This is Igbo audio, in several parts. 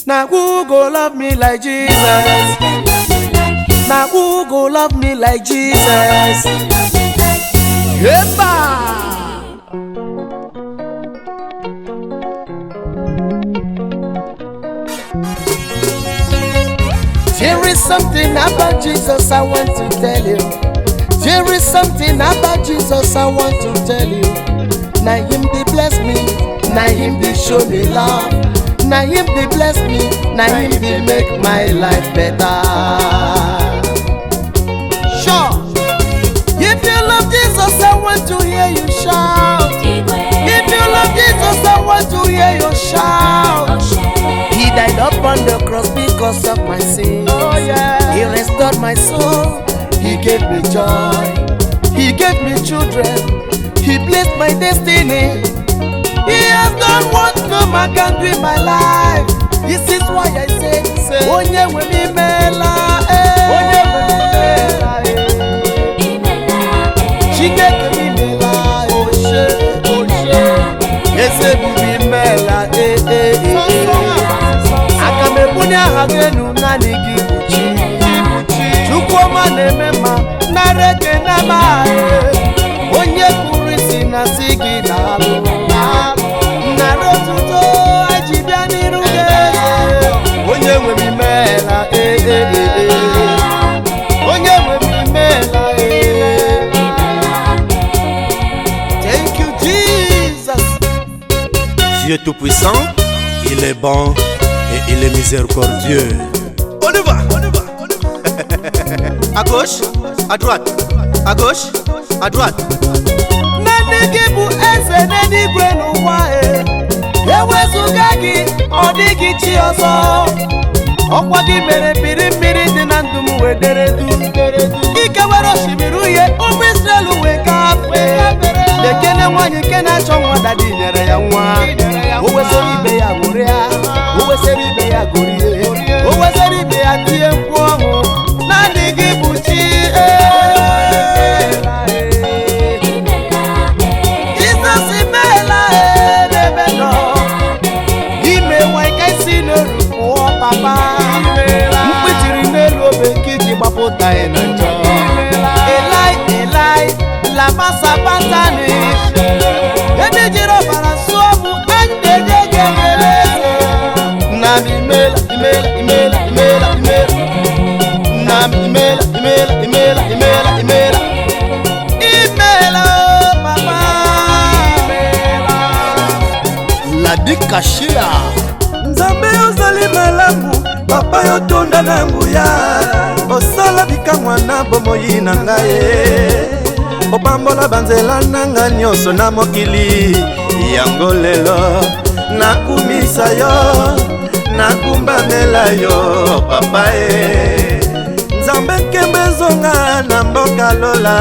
Na who go love me like Jesus? Na who go love me like Jesus? Yeba! There is something about Jesus I want to tell you. There is something about Jesus I want to tell you. Na him dey bless me, na him dey show me love. Na him dey bless me, na him dey make my life better. Sure. If you love Jesus, I want to hear you shout. If you love Jesus, I want to hear you shout. He died upon the cross because of my sin. Oh, yeah. He restored my soul. He gave me joy. He gave me children. He blessed my destiny. He has done what no man can do in my life. This is why I say, Onye nwe m imela, eh. Onye nwe m imela, eh. Chineke m imela, oshe, oshe. Eze ebube imela, eh, eh, eh. Aka m ebunye aha gị enu, naanị gị bụ Chi. Chukwu ọma na-eme mma, nara ekene m eh. Onye kpuru isi na sị gị daalụ. Nara otuto eji bịa n'iru gị eze. Onye nwe m imela, eh, eh, eh, eh. Onye nwe m imela, eh. Thank you, Jesus. Dieu Tout-Puissant, il est bon et il est miséricordieux. On y va, on y va, on y va. À gauche, à droite, à gauche, à droite. Naanị gị bụ eze n'eluigwe n'ụwa e. Ewezụga gị, ọ dịghị chi ọzọ. Ọkwa gị mere mmiri mmiri dị na ndụ m wee dere du. Gị kewara osimiri uhie, ụmụ Israel wee gafee. Lekene nwaanyị nke na-achọ nwa daddy nyere ya nwa. O wesịrị ibe ya ṅụrịa, o wesịrị ibe ya gorie, o wesịrị ibe ya tie mkpu ọṅụ. Naanị gị bụ chi ee. Jizọs imeela ee n'ebe nọ. Ime nwa ike si n'oru pụọ papa. Mkpịtịrị n'elu obe nke iji gbapụta ya na njọ. Elai elai lama sabatani. Ebe jiri ọbara sụọ mụ anyị na-enye gị ekele eze. Nna m imeela imeela imeela imeela imeela. Nna m imeela imeela imeela imeela imeela. Imeela o papa. Ladi Kashila. Nzambe ozali malamu, papa yotonda na nguya, osala bikamwa na bomoi na ngai ye. Opambola banzela na nga nyonso na mokili yango lelo nakumisa yo, nakumbamela yo papa ye. Nzambe nkembe ezonga na mboka lola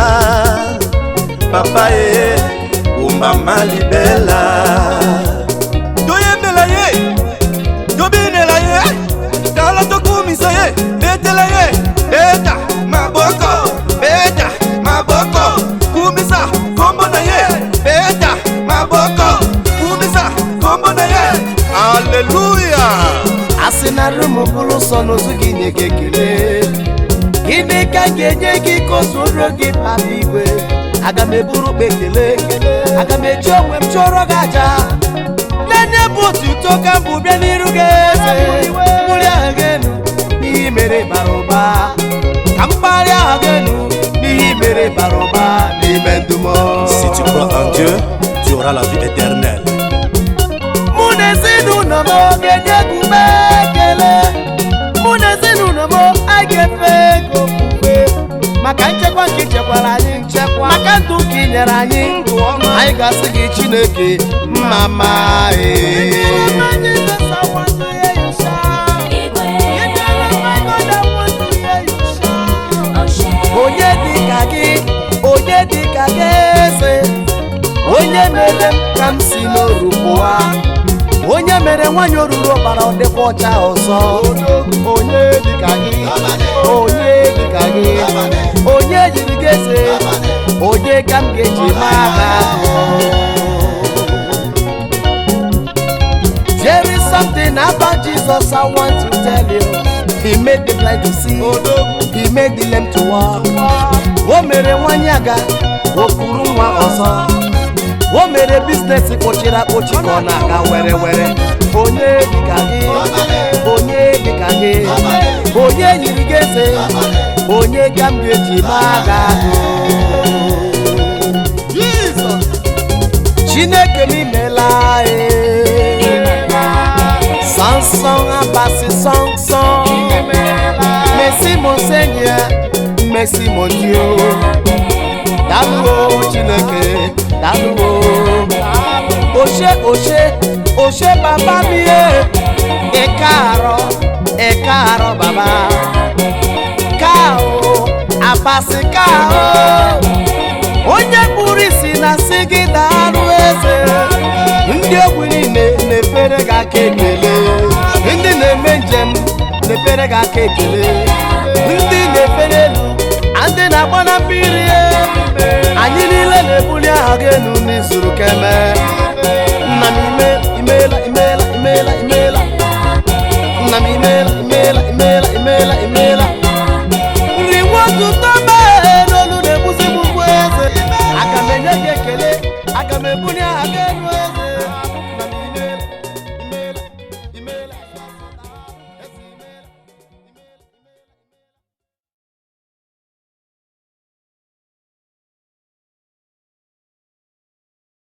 papa ye, kumbama libela. Toyembela ye, tobinela ye, tala tokumisa ye, betela ye, beta maboko, beta maboko, kumisa kombo na ye, beta maboko, kumisa kombo na ye. Alleluya. Asị na rum bụrụ sọ n'ozu gị nye gị ekele. Gịnị ka m ga-enye gị ka o zuoro gị papa igwe? Aga m eburu ụkpa ekele, aga m eji onwe m chụọrọ gị aja. Naanị bụ otuto ka m bụ bịa n'iru gị eze. Mbuli aha gị enu n'ihe mere bara ụba. Ka mkparị aha gị enu n'ihe mere bara ụba n'ime ndụ m. Si tu crois en Dieu, tu auras la vie éternelle. Mụ na ezinụlọ m ga-enye gị ume ekele. Mụ na ezinụlọ m a ga-efe gị ofufe. Maka nchekwa nke ichekwara anyị, maka ndụ nke i nyere anyị, anyị ga-asị gị Chineke mma mma ee. Onye dị ka gị, onye dị ka gị eze, onye mere m ka m si n'oru pụọ, onye mere nwaanyị oruru ọbara ọ dịkwa ọcha ọzọ. Onye dị ka gị, onye dị ka gị, onye jiri gị eze, onye ka m ga-eji maa ha. There is something about Jesus. Jesus, I want to tell you, He made the blind to see, He made the lame to walk. O mere nwanyị aga, o kuru nwa ọzọ. O mere business kpochiri akpochi ka ọ na-aga were were. Onye dịka gị, onye dịka gị, onye yiri gị eze, onye ka m ga-eji maa gị agụ. Chineke m imela ee. Samson abasi Samson. Merci mon Seigneur, merci mon Dieu. Daalụ o Chineke, daalụ o. Oshe oshe, oshe baba mi e. Ẹ káàárọ̀, ẹ káàárọ̀ bàbá. Káà o, abasi káà o. Onye kpuru isi na-asị gị daalụ eze. Ndị ogbi niile na-efere gị aka ekele. Ndị na-eme njem na-efere gị aka ekele. Ndị na-efere elu